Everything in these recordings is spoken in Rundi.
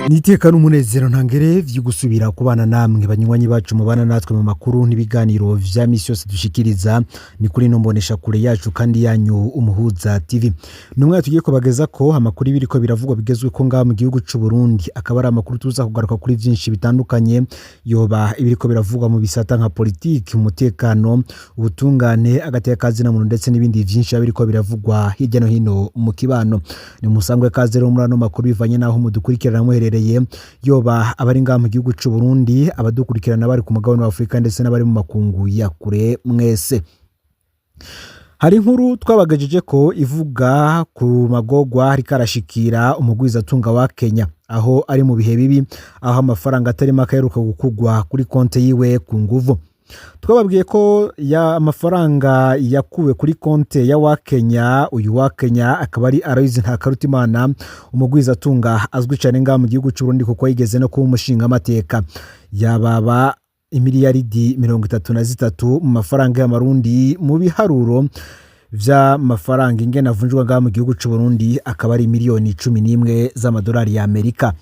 Niteka n'umunezero ntangere vyo gusubira kubana namwe banywanyi bacu mubana natwe mu makuru n'ibiganiro vya misi yose dushikiriza ni kuri ino mbonesha kure yacu kandi yanyu Umuhuza TV. Numwe tugiye kubageza ko amakuru ibiriko biravugwa bigezwe ko ngaha mu gihugu c'u Burundi, akaba ari amakuru tuza kugaruka kuri vyinshi bitandukanye, yoba ibiriko biravugwa mu bisata nka politiki, umutekano, ubutungane, agateka na muntu ndetse n'ibindi vyinshi biriko biravugwa hirya no hino mu kibano. Ni musangwe kaze rero muri ano makuru bivanye naho mudukurikirana muherereye, yoba abari ngaha mu gihugu c'u Burundi, abadukurikirana bari ku mugabane wa Afurika ndetse n'abari mu makungu ya kure mwese. Hari inkuru twabagejije ko ivuga ku magogwa ariko arashikira umugwizatunga wa Kenya, aho ari mu bihe bibi, aho amafaranga atari make aheruka gukugwa kuri konte yiwe ku nguvu. Twababwiye ko ya amafaranga yakuwe kuri konte ya wa Kenya. Uyu wa Kenya akaba ari Aloys Ntakarutimana, umugwizatunga azwi cyane ngaha mu gihugu cy'u Burundi kuko yigeze no kuba umushingamateka. Yababa imiliyaridi 33 mu mafaranga y'amarundi, mu biharuro vy'amafaranga ingene avunjwa ngaha mu gihugu cy'u Burundi akaba ari miliyoni 11 z'amadolari y'Amerika.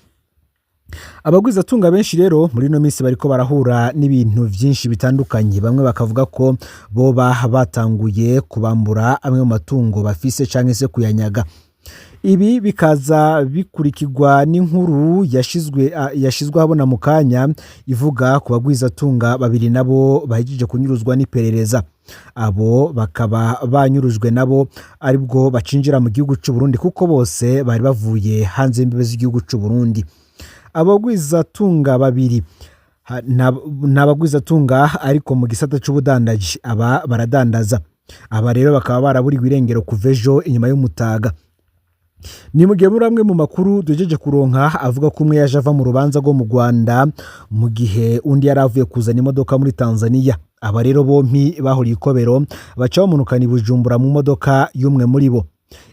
Abagwizatunga benshi rero muri ino minsi bariko barahura n'ibintu vyinshi bitandukanye, bamwe bakavuga ko boba batanguye kubambura amwe mu matungo bafise canke se kuyanyaga. Ibi bikaza bikurikirwa n'inkuru yashizwe ahabona mu kanya ivuga ku bagwizatunga babiri nabo bahejeje kunyuruzwa n'iperereza. Abo bakaba banyurujwe nabo aribwo bacinjira mu gihugu c'u Burundi, kuko bose bari bavuye hanze y'imbibe z'igihugu c'u Burundi. Abagwizatunga babiri ni abagwizatunga ariko mu gisata c'ubudandaji, aba baradandaza. Aba rero bakaba baraburiwe irengero kuva ejo inyuma y'umutaga. Ni mu gihe muri amwe mu makuru duhejeje kuronka avuga ko umwe yaje ava mu rubanza rwo mu Rwanda, mu gihe undi yari avuye kuzana imodoka muri Tanzania. Aba rero bompi bahuriye ikobero, baca bamanukana i Bujumbura mu modoka y'umwe muri bo.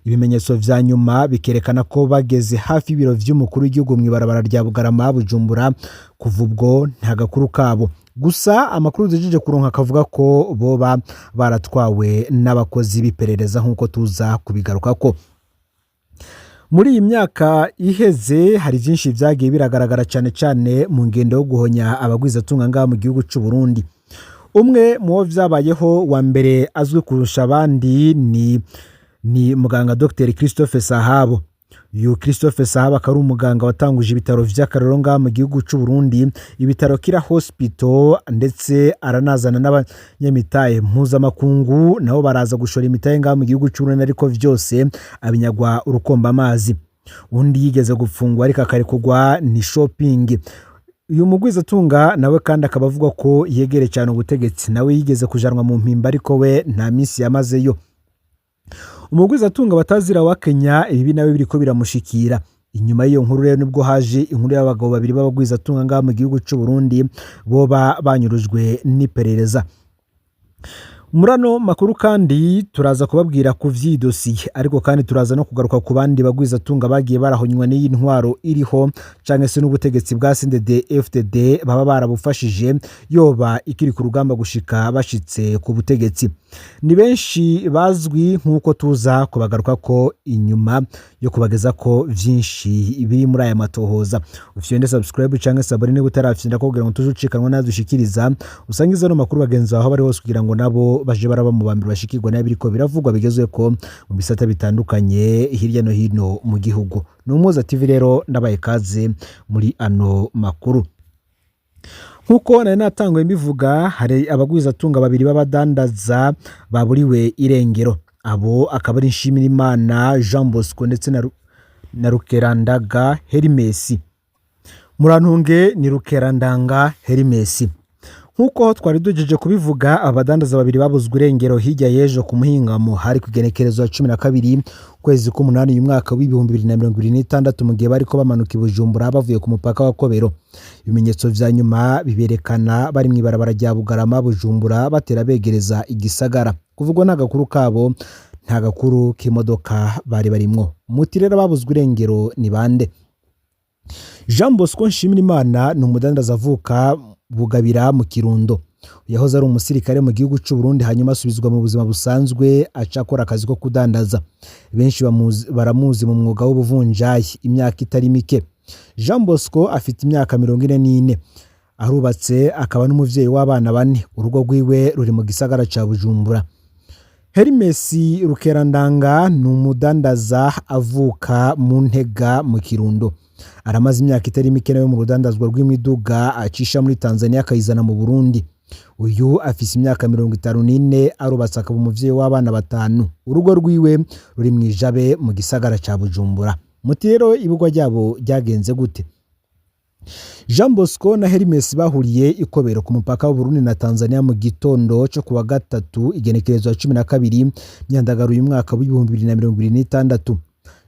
Ibimenyetso vya nyuma bikerekana ko bageze hafi y'ibiro vy'umukuru w'igihugu mw'ibarabara rya Bugarama Bujumbura. Kuva ubwo nta gakuru kabo, gusa amakuru duhejeje kuronka akavuga ko boba baratwawe n'abakozi b'iperereza, nk'uko tuza kubigarukako. Muri iyi myaka iheze hari byinshi vyagiye biragaragara, cyane cyane mu ngendo yo guhonya abagwizatunga ngaha mu gihugu c'u Burundi. Umwe mu bo vyabayeho wa mbere azwi kurusha abandi ni muganga Dr Christophe Sahabo. Uyu Christophe Sahabo akaba ari umuganga watanguje ibitaro vy'akarorero ngaha mu gihugu c'u Burundi, ibitaro Kira Hospital, ndetse aranazana n'abanyamitahe mpuzamakungu nabo baraza gushora imitahe ngaha mu gihugu c'u Burundi, ariko vyose abinyagwa urukomba amazi. Undi yigeze gufungwa ariko akarekurwa ni Shopping. Uyu mugwizatunga nawe kandi akaba avuga ko yegereye cyane ubutegetsi, nawe yigeze kujanwa mu mpimba, ariko we nta minsi yamazeyo. Umugwizatunga batazira wa Kenya, ibibi nawe biriko biramushikira. Inyuma y'iyo nkuru rero nibwo haje inkuru y'abagabo babiri b'abagwizatunga ngaha mu gihugu c'u Burundi boba banyurujwe n'iperereza. Muri ano makuru kandi turaza kubabwira ku vy'idosiye, ariko kandi turaza no kugaruka ku bandi bagwizatunga bagiye barahonywa n'iyi ntwaro iriho canke se n'ubutegetsi bwa CNDD FDD baba barabufashije, yoba ikiri ku rugamba gushika bashitse ku butegetsi. Ni benshi bazwi, nk'uko tuza kubagaruka ko inyuma yo kubageza ko vyinshi biri muri aya matohoza. Ufyonde subscribe canke s'abonner niba utarafyonda kugira ngo tuje ucikanwa nadushikiriza, usangize ano makuru bagenzi bawe aho bari hose, kugira ngo nabo baje baraba mu bambere bashikirwa n'abiriko biravugwa bigezwe ko mu bisata bitandukanye hirya no hino mu gihugu. Ni Umuhuza TV rero, ndabaye kaze muri ano makuru. Nk'uko nari natanguye mbivuga, hari abagwizatunga babiri b'abadandaza baburiwe irengero. Abo akaba ari Nshimirimana Jean Bosco ndetse na Rukerandaga Hermes. Murantunge, ni Rukerandanga Hermes. Nk'uko twari dugejeje kubivuga, abadandaza babiri babuzwe irengero hirya y'ejo ku muhingamo, hari ku igenekerezo ya 12 ukwezi k'umunani uyu mwaka w'2026, mu gihe bariko bamanuka i Bujumbura bavuye ku mupaka wa Kobero. Ibimenyetso vya nyuma biberekana bari mw'ibarabara rya Bugarama Bujumbura, batera begereza igisagara. Kuvugwa nta gakuru kabo, nta gakuru k'imodoka bari barimwo. Muti rero babuzwe irengero ni bande? Jean Bosco Nshimirimana ni umudandaza avuka Bugabira mu Kirundo. Yahoze ari umusirikare mu gihugu cy'u Burundi, hanyuma asubizwa mu buzima busanzwe, aca akora akazi ko kudandaza. Benshi baramuzi mu mwuga w'ubuvunjayi imyaka itari mike. Jean Bosco afite imyaka 44, arubatse akaba n'umuvyeyi w'abana bane. Urugo rwiwe ruri mu gisagara ca Bujumbura. Hermes Rukerandanga ni umudandaza avuka mu Ntega mu Kirundo. Aramaze imyaka itari mike nawe mu rudandazwa rw'imiduga acisha muri Tanzania akayizana mu Burundi. Uyu afise imyaka 54, arubatse akaba umuvyeyi w'abana batanu. Urugo rwiwe ruri mu Ijabe mu gisagara ca Bujumbura. Muti rero ibugwa ryabo ryagenze gute? Jean Bosco na Hermes bahuriye ikobero ku mupaka w'Uburundi na Tanzania mu gitondo cyo kuwa gatatu igenekerezo ya 12 Myandagaro uyu mwaka w'2026.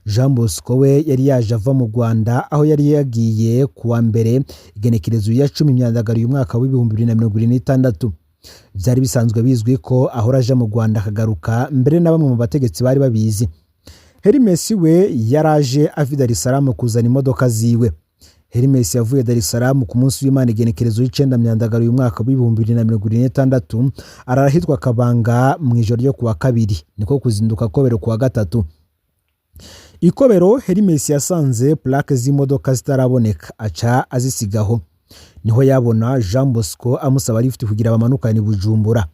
Jean Bosco we yari yaje ava mu Rwanda aho yari yagiye kuwa mbere igenekerezo ya 10 Myandagaro uyu mwaka w'2026. Byari bisanzwe bizwi ko ahora aja mu Rwanda akagaruka, mbere na bamwe mu bategetsi bari babizi. Hermes we yaraje ava i Dar es Salaam kuzana imodoka ziwe. Hermes yavuye Dar es Salaam ku munsi w'Imana igenekerezo y'icenda Myandagaro uyu mwaka w'2026, arara ahitwa Kabanga mu ijoro ryo kuwa kabiri, niko kuzinduka Kobero kuwa gatatu. Ikobero Hermes yasanze plaque z'imodoka zitaraboneka, aca azisigaho. Niho yabona Jean Bosco amusaba lift kugira bamanukane i Bujumbura.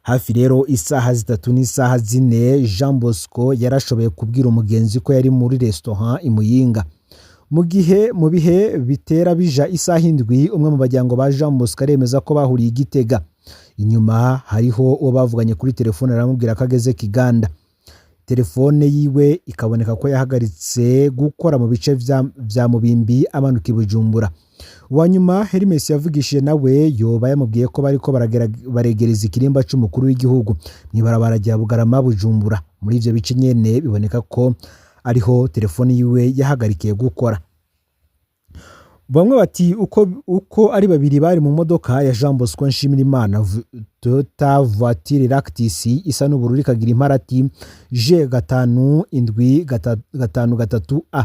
Hafi rero isaha 3 n'isaha 4, Jean Bosco yarashoboye kubwira umugenzi ko yari muri restaurant i Muyinga. Mu gihe mu bihe bitera bija isaha 7, umwe mu bajyango ba Jean Bosco aremeza ko bahuriye i Gitega. Inyuma hariho uwo bavuganye kuri telefone aramubwira ko ageze Kiganda. Telefone yiwe ikaboneka ko yahagaritse gukora mu bice vya Mubimbi amanuka i Bujumbura. Uwa nyuma Hermes yavugishije nawe yoba yamubwiye ko bariko baregereza ikirimba c'umukuru w'igihugu mw'ibarabara rya Bugarama Bujumbura. Muri ivyo bice nyene biboneka ko ariho telefone yiwe yahagarikiye gukora. Bamwe bati uko ari babiri bari mu modoka ya Jean Bosco Nshimirimana, Toyota Voiture Ractis isa n'ubururu ikagira imparati G 5 7 5 3 A.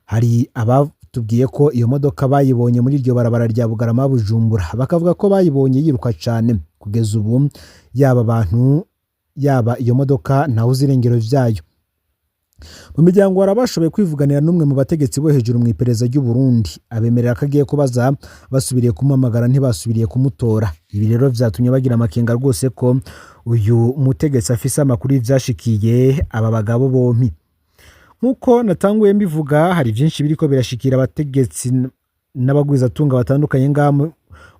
Hari abatubwiye ko iyo modoka bayibonye muri iryo barabara rya Bugarama Bujumbura, bakavuga ko bayibonye yiruka cane. Kugeza ubu yaba abantu yaba iyo modoka ntawe uzi irengero vyayo. Mu miryango hari abashoboye kwivuganira n'umwe mu bategetsi bo hejuru mu iperereza ry'u Burundi, abemerera ko agiye kubaza. Basubiriye kumuhamagara ntibasubiriye kumutora. Ibi rero vyatumye bagira amakenga rwose ko uyu mutegetsi afise amakuru y'ivyashikiye aba bagabo bompi. Nk'uko natanguye mbivuga, hari vyinshi biriko birashikira abategetsi n'abagwizatunga batandukanye ngaha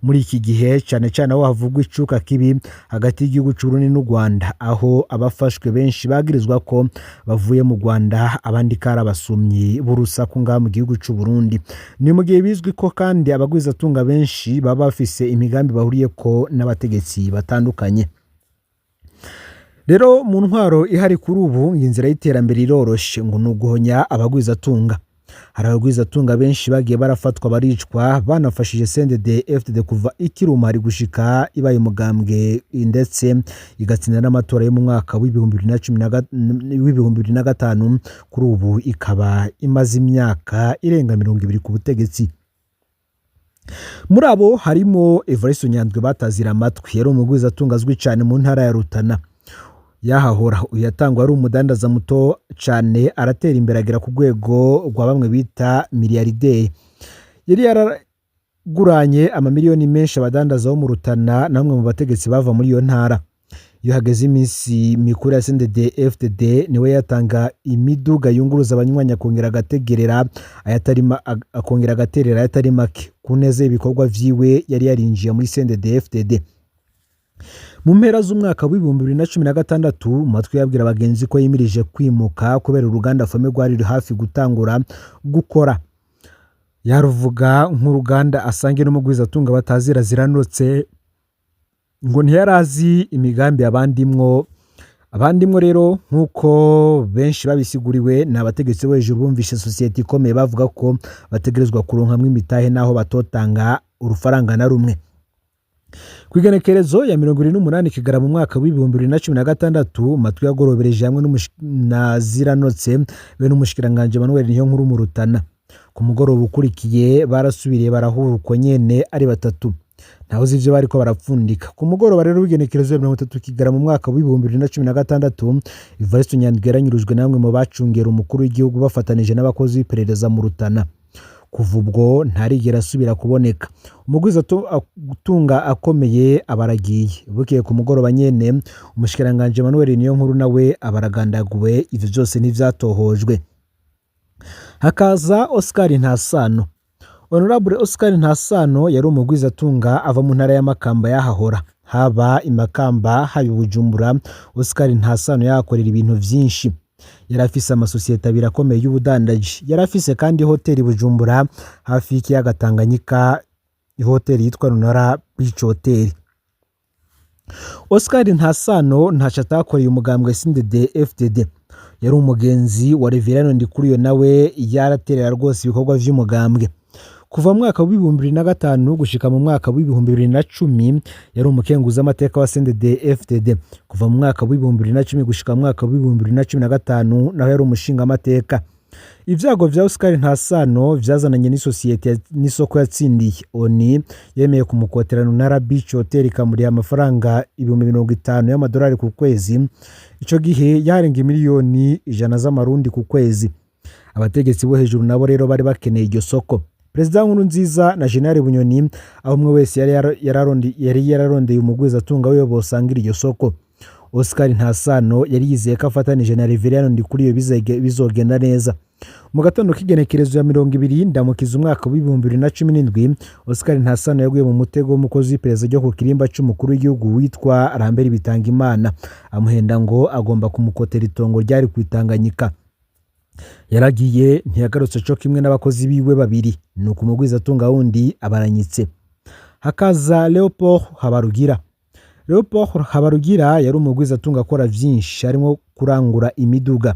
muri iki gihe, cane cane aho havugwa icuka kibi hagati y'igihugu c'Uburundi n'u Rwanda, aho abafashwe benshi bagirizwa ko bavuye mu Rwanda, abandi ko ari abasumyi b'urusaku ngaha mu gihugu c'Uburundi. Ni mu gihe bizwi ko kandi abagwizatunga benshi baba bafise imigambi bahuriyeko n'abategetsi batandukanye. Rero mu ntwaro ihari kuri ubu, ngo inzira y'iterambere iroroshe, ngo ni uguhonya abagwizatunga. Hari abagwizatunga benshi bagiye barafatwa baricwa, banafashije CNDD FDD kuva ikirumari gushika ibaye umugambwe, ndetse igatsinda n'amatora yo mu mwaka w'2005. Kuri ubu ikaba imaze imyaka irenga 20 ku butegetsi. Muri abo harimo Evariste Nyandwi batazira amatwi, yari umugwizatunga azwi cyane mu ntara ya Rutana yahahora. Uyu yatangwa ari umudandaza muto cyane, aratera imbere agera ku rwego rwa bamwe bita miliyarideri. Yari yaraguranye amamiliyoni menshi abadandaza bo mu Rutana na bamwe mu bategetsi bava muri iyo ntara. Iyo hageze iminsi mikuru ya CNDD FDD, niwe yatanga imiduga yunguruza abanywanyi, akongera agategerera ayatari akongera agaterera ayatari make ku neza y'ibikorwa vyiwe. Yari yarinjiye muri CNDD FDD mu mpera z'umwaka w'2016. Matwi yabwira bagenzi ko yimirije kwimuka kubera uruganda Fome rwari ruri hafi gutangura gukora. Yaruvuga nk'uruganda asange n'umugwizatunga batazira ziranotse, ngo ntiyarazi imigambi abandimwo. Abandimwo rero, nk'uko benshi babisiguriwe, ni abategetsi bo hejuru bumvishe sosiyete ikomeye bavuga ko bategerezwa kuronkamwo imitahe naho batotanga urufaranga na rumwe. Ku igenekerezo ya 28 Kigarama mu mwaka w'2016, Matwi yagorobereje hamwe na Ziranotse be n'umushikiranganji Emmanuel Niyonkuru mu Rutana. Ku mugoroba ukurikiye barasubiriye barahura uko nyene ari batatu, ntawe uzi ivyo bariko barapfundika. Ku mugoroba rero w'igenekerezo ya 30 Kigarama mu mwaka w'2016, Evariste Nyandwi yaranyurujwe na bamwe mu bacungera umukuru w'igihugu bafatanije n'abakozi b'iperereza mu Rutana. Kuva ubwo ntarigera asubira kuboneka. Umugwizatunga akomeye abaragiye. Bukeye ku mugoroba nyene, umushikiranganji Emmanuel Niyonkuru nawe abaragandaguwe. Ivyo vyose ntivyatohojwe. Hakaza Oscar Ntasano. Honorable Oscar Ntasano yari umugwizatunga ava mu ntara ya Makamba. Yahahora haba i Makamba, haba i Bujumbura. Oscar Ntasano yahakorera ibintu vyinshi. Yari afise amasosiyete abiri akomeye y'ubudandaji. Yari afise kandi hoteli i Bujumbura hafi y'ikiyaga Tanganyika, ihoteli yitwa Runara Beach Hotel. Oscar Ntasano ntaco atakoreye umugambwe CNDD FDD. Yari umugenzi wa Reverien Ndikuriyo, nawe yaraterera rwose ibikorwa vy'umugambwe. Kuva mu mwaka w'2005 gushika mu mwaka w'2010 yari umukenguzamateka wa CNDD FDD. Kuva mu mwaka w'2010 gushika mu mwaka w'2015 naho yari umushingamateka. Ivyago vya Oscar Ntasano vyazananye n'isosiyete n'isoko yatsindiye. ONU yemeye kumukotera Runara Beach Hotel, ikamuriha amafaranga 50,000 y'amadolari ku kwezi. Ico gihe yarenga 100 miliyoni z'amarundi ku kwezi. Abategetsi bo hejuru nabo rero bari bakeneye iryo soko. Perezida Nkurunziza na General Bunyoni, aho umwe wese yari yararondeye umugwizatunga wiwe bosangira iryo soko. Oscar Ntasano yari yizeye ko afatanije na Reverien Ndikuriyo bizogenda neza. Mu gatondo k'igenekerezo ya 20 Ndamukiza umwaka w'2017, Oscar Ntasano yaguye mu mutego w'umukozi w'iperereza ryo ku kirimba c'umukuru w'igihugu witwa Lambert Bitangimana, amuhenda ngo agomba kumukotera itongo ryari ku Itanganyika. Yaragiye ntiyagarutse, co kimwe n'abakozi biwe babiri. Nuko umugwizatunga wundi abaranyitse. Hakaza Leopold Habarugira. Leopold Habarugira yari umugwizatunga akora vyinshi, harimo kurangura imiduga.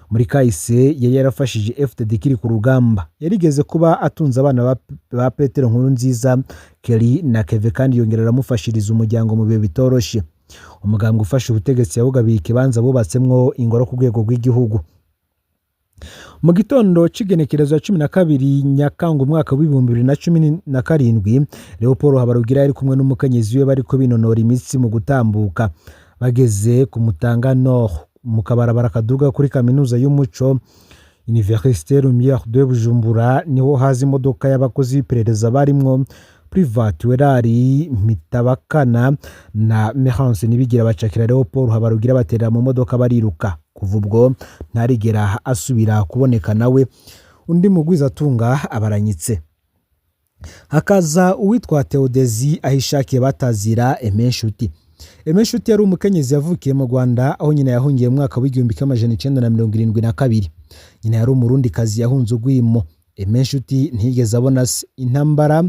Muri kahise yari yarafashije FDD ikiri ku rugamba. Yarigeze kuba atunze abana ba Petero Nkurunziza, Kelly na Keve, kandi yongera aramufashiriza umuryango mu bihe bitoroshe. Umugambwe ufashe ubutegetsi yawugabiye ikibanza bubatsemwo ingoro ku rwego rw'igihugu. Mu gitondo c'igenekerezo ya 12 Nyakanga umwaka w'2017, Leopold Habarugira yari kumwe n'umukenyezi we, bariko binonora imitsi mu gutambuka. Bageze ku Mutanga Nord, mu kabarabara kaduga kuri kaminuza y'umuco, Université Lumière de Bujumbura, niho haza imodoka y'abakozi b'iperereza barimwo Private Werari Mitabakana na Merance Nibigira. Bacakira Leopold Habarugira, baterera mu modoka, bariruka. Kuva ubwo ntarigera asubira kuboneka nawe. Undi mugwizatunga abaranyitse. Hakaza uwitwa Theodezi Ahishakiye batazira Emenshuti. Emenshuti yari umukenyezi yavukiye mu Rwanda, aho nyina yahungiye mu mwaka w'1972. Nyina yari umurundikazi yahunze urwimo. Emenshuti ntiyigeze abona se. Intambara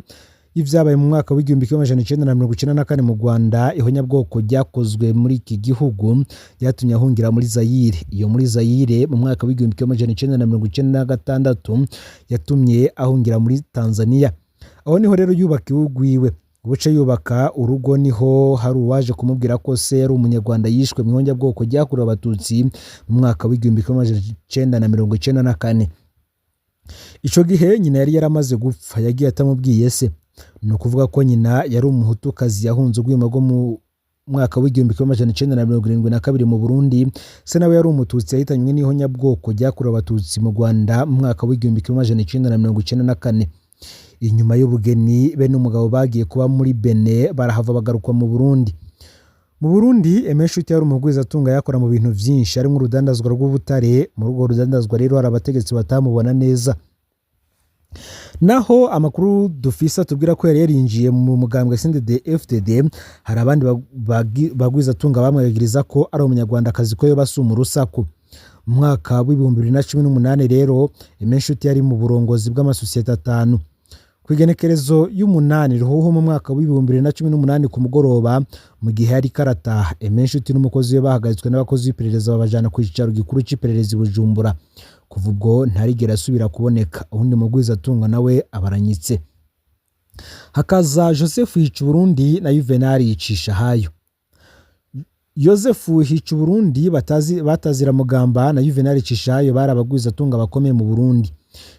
y'ivyabaye mu mwaka w'1994 mu Rwanda, ihonyabwoko ryakozwe muri iki gihugu, ryatumye ahungira muri Zayire. Iyo muri Zayire mu mwaka w'1996 yatumye ahungira muri Tanzania. Aho niho rero yubaka iwe. Buce yubaka urugo, niho hari uwaje kumubwira ko se yari umunyarwanda yishwe mu ihonyabwoko ryakorewe abatutsi mu mwaka w'1994. Ico gihe nyina yari yaramaze gupfa, yagiye atamubwiye se. Ni ukuvuga ko nyina yari umuhutukazi yahunze urwimo rwo mu mwaka w'1972 mu Burundi. Se nawe yari umututsi yahitanywe n'ihonyabwoko ryakorewe abatutsi mu Rwanda mu mwaka w'1994. Inyuma y'ubugeni, be n'umugabo bagiye kuba muri Benin, barahava bagaruka mu Burundi. Mu Burundi Emenshuti yari umugwizatunga, yakora mu bintu vyinshi harimo urudandazwa rw'ubutare. Muri urwo rudandazwa rero hari abategetsi batamubona neza. Naho amakuru dufise atubwira ko yari yarinjiye mu mugambwe CNDD FDD, hari abandi bagwizatunga bamwagiriza ko ari umunyarwandakazi, ko yoba asuma urusaku. Mu mwaka w'2018 rero Emenshuti yari mu burongozi bw'amasosiyete atanu. Ku igenekerezo y'umunani Ruhuhu mu mwaka w'2018 ku mugoroba, mu gihe yari karataha, Emenshuti n'umukozi we bahagaritswe n'abakozi b'iperereza, babajana ku cicaro gikuru c'iperereza i Bujumbura. Kuva ubwo ntarigera asubira kuboneka. Uwundi mugwizatunga nawe abaranyitse. Hakaza Joseph Hicuburundi na Juvenal Yicishahayo. Joseph Hicuburundi batazira Mugamba na Juvenal Yicishahayo bari abagwizatunga bakomeye mu Burundi.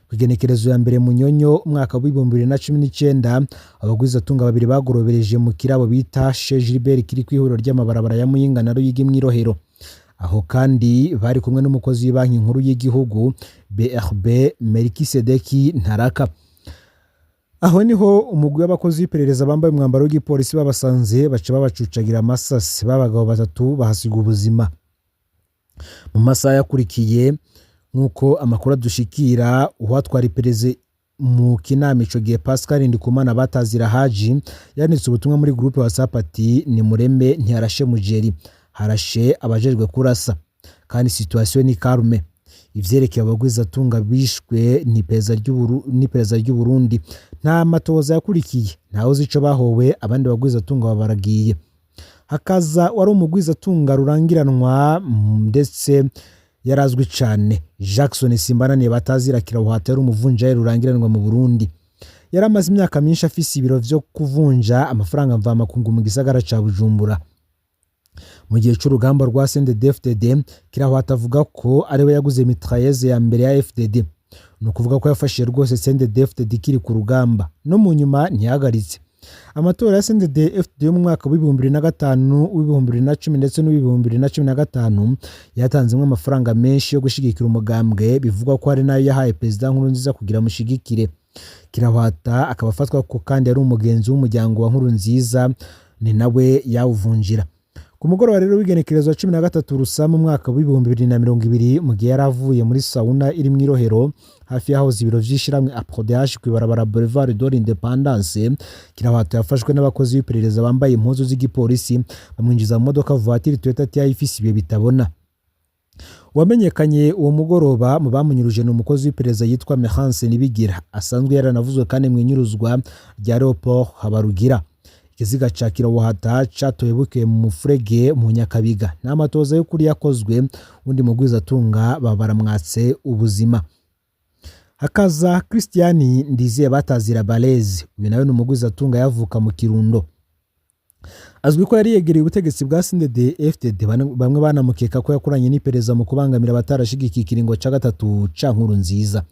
Ku igenekerezo ya mbere Munyonyo umwaka w'2019, abagwizatunga babiri bagorobereje mu kirabo bita Chez Gilbert kiri kw'ihuriro ry'amabarabara ya Muyinga na Ruyigi mw'Irohero. Aho kandi bari kumwe n'umukozi w'ibanki nkuru y'igihugu BRB, Melkisedeki Ntaraka. Aho niho umugwi w'abakozi b'iperereza bambaye umwambaro w'igipolisi babasanze, baca babacucagira amasasi. B'abagabo batatu bahasiga ubuzima. Mu masaha yakurikiye, nk'uko amakuru adushikira, uwatwara iperereza mu Kinama ico gihe, Pascal Ndikumana batazira Haji, yanditse ubutumwa muri groupe WhatsApp ati: "Ni mureme, ntiharashe mujeri, harashe abajejwe kurasa, kandi situation ni calme. Ivyerekeye abagwizatunga bishwe n'iperereza ry'u Burundi, nta matohoza yakurikiye, ntawe uzi ico bahowe." Abandi bagwizatunga baba baragiye. Hakaza wari umugwizatunga rurangiranwa, ndetse yarazwi cane, Jackson Simbananiye batazira Kirawuhata. Yari umuvunjayi rurangiranwa mu Burundi, yari amaze imyaka myinshi afise ibiro vyo kuvunja amafaranga mvamakungu mu gisagara ca Bujumbura. Mu gihe c'urugamba rwa CNDD-FDD, Kirahwata avuga ko ariwe yaguze mitrailleuse ya mbere ya FDD. Ni ukuvuga ko yafashije rwose CNDD-FDD ikiri ku rugamba, no mu nyuma ntiyahagaritse. Amatora ya CNDD-FDD yo mu mwaka w'2005, w'2010 ndetse n'uw'ibihumbi bibiri na cumi na gatanu yatanzemo amafaranga menshi yo gushigikira umugambwe. Bivugwa ko hari n'ayo yahaye Perezida Nkurunziza kugira amushigikire. Kirahwata akaba afatwa ko kandi yari umugenzi w'umuryango wa Nkurunziza, ni nawe yawuvunjira. Ku mugoroba rero w'igenekerezo wa 13 Rusama mu mwaka w'2020, mu gihe yari avuye muri sauna iri mu Irohero hafi y'ahoze ibiro vy'ishirahamwe APRODH kw'ibarabara Boulevard de l'Independance, Kirahwata yafashwe n'abakozi b'iperereza bambaye impuzu z'igipolisi, bamwinjiza mu modoka voiture Toyota TI ifise ibiyo bitabona. Uwamenyekanye uwo mugoroba mu bamunyuruje ni umukozi w'iperereza yitwa Mehanse Nibigira, asanzwe yaranavuzwe kandi mu inyuruzwa rya Leopold Habarugira. Ikiziga ca Kirawuhata catowe bukeye mu mufurege mu Nyakabiga. Nta matoza y'ukuri yakozwe. Undi mugwizatunga baba baramwatse ubuzima. Hakaza Christian Ndizeye batazira Barezi. Uyu nawe ni umugwizatunga, yavuka mu Kirundo, azwi ko yari yegereye ubutegetsi bwa CNDD FDD. Bamwe banamukeka ko yakoranye n'iperereza mu kubangamira abatarashigikiye ikiringo ca gatatu ca Nkurunziza.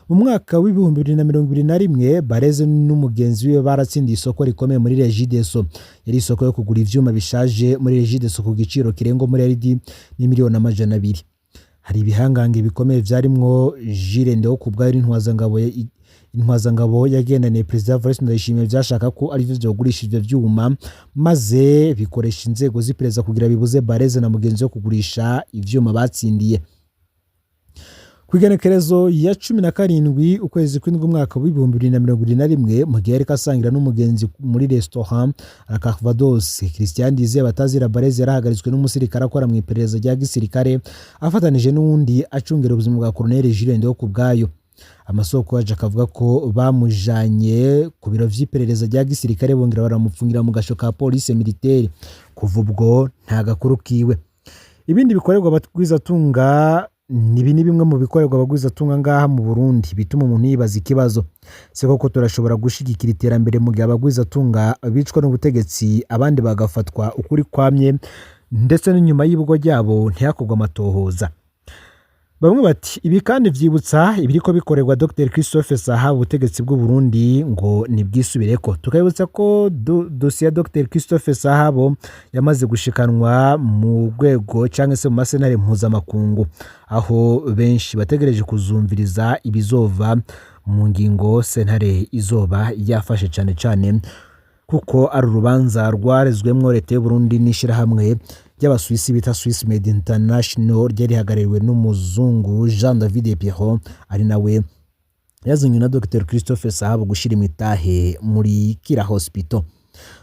Mu mwaka w'2021, Bareze n'umugenzi wiwe baratsindiye isoko rikomeye muri Regideso. Yari isoko yo kugura ivyuma bishaje muri Regideso ku giciro kirenga umuriyaridi n'imiliyoni 200. Hari ibihangange bikomeye vyarimwo Jules Ndihokubwayo n'intwazangabo yagendaniye Perezida Evariste Ndayishimiye, vyashaka ko arivyo vyogurisha ivyo vyuma, maze bikoresha inzego z'iperereza kugira bibuze Bareze na mugenzi we kugurisha ivyuma batsindiye. Ku igenekerezo ya 17 ukwezi kw'indwi umwaka w'2021, mu gihe yariko asangira n'umugenzi muri restaurant La Calvados, Christian Ndizeye batazira Bareze yarahagaritswe n'umusirikare akora mu iperereza rya gisirikare afatanije n'uwundi acungera ubuzima bwa Colonel Jules Ndihokubwayo. Amasoko yaje akavuga ko bamujanye ku biro vy'iperereza rya gisirikare, bongera baramupfungira mu gasho ka police militaire. Kuva ubwo nta gakuru kiwe. Ibindi bikorerwa abagwizatunga, nibi ni bimwe mu bikorerwa abagwizatunga ngaha mu Burundi bituma umuntu yibaza ikibazo: se koko turashobora gushigikira iterambere mu gihe abagwizatunga bicwa n'ubutegetsi, abandi bagafatwa ukuri kwamye, ndetse n'inyuma y'ibugwa ryabo ntihakorwe amatohoza? Bamwe bati ibi kandi vyibutsa ibiriko bikorerwa Dr Christophe Saha. Ubutegetsi bw'u Burundi ngo nibwisubireko. Tukabibutsa ko dosiye ya Dr Christophe Sahabo yamaze gushikanwa mu rwego cyangwa se mu masenare mpuzamakungu, aho benshi bategereje kuzumviriza ibizova mu ngingo sentare izoba yafashe, cane cane kuko ari urubanza rwarezwemwo leta y'u Burundi n'ishirahamwe ry'Abasuwisi bita Swiss Med International, ryari rihagarariwe n'umuzungu Jean David Pierrot, ari nawe yazanywe na Dr Christophe Sahabo gushira imitahe muri Kira Hospital.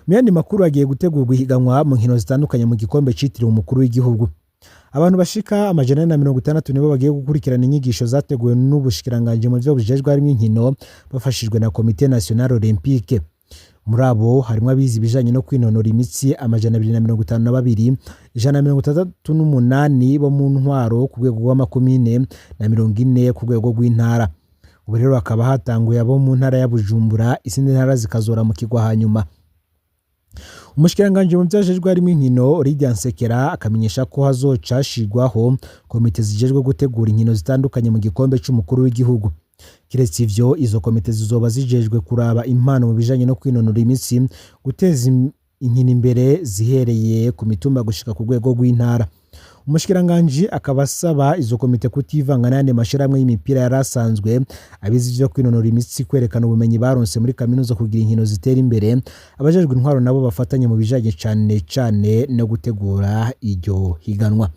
Mu yandi makuru, hagiye gutegurwa ihiganwa mu nkino zitandukanye mu gikombe citiriwe umukuru w'igihugu. Abantu bashika 460 nibo bagiye gukurikirana inyigisho zateguwe n'ubushikiranganji mu vyo bujejwe harimwo inkino, bafashijwe na Comité National Olympique. Muri abo harimo abize ibijanye no kwinonora imitsi 252, 168 bo mu ntwaro ku rwego rw'amakomine na 40 ku rwego rw'intara. Ubu rero hakaba hatanguye abo mu ntara ya Bujumbura, izindi ntara zikazoramukirwa hanyuma. Umushikiranganji mu vyajejwe harimwo inkino, Lydia Nsekera, akamenyesha ko hazoca hashirwaho komite zijejwe gutegura inkino zitandukanye mu gikombe c'umukuru w'igihugu. Kiretse ivyo, izo komite zizoba zijejwe kuraba impano mu bijanye no kwinonora imitsi, guteza inkino imbere zihereye ku mitumba gushika ku rwego rw'intara. Umushikiranganji akaba asaba izo komite kutivanga n'ayandi mashirahamwe y'imipira yari asanzwe abizi ivyo kwinonora imitsi, kwerekana ubumenyi baronse muri kaminuza kugira inkino zitera imbere. Abajejwe intwaro nabo bafatanye mu bijanye cane cane no gutegura iryo higanwa.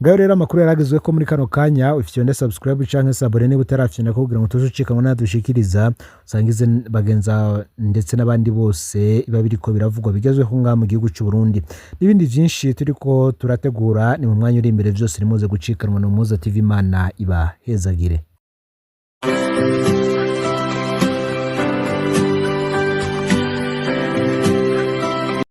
Ngayo rero amakuru yaragezwe ko muri kano kanya. Ufyonde subscribe canke s'abonner niba utarafyonda kugira ngo tuzucikanwa nadushikiriza, usangize bagenza ndetse n'abandi bose biba biriko biravugwa bigezweho ngaha mu gihugu c'u Burundi n'ibindi vyinshi turiko turategura. Ni mu mwanya uri imbere, vyose nimuze gucikanwa na Umuhuza TV. Imana ibahezagire.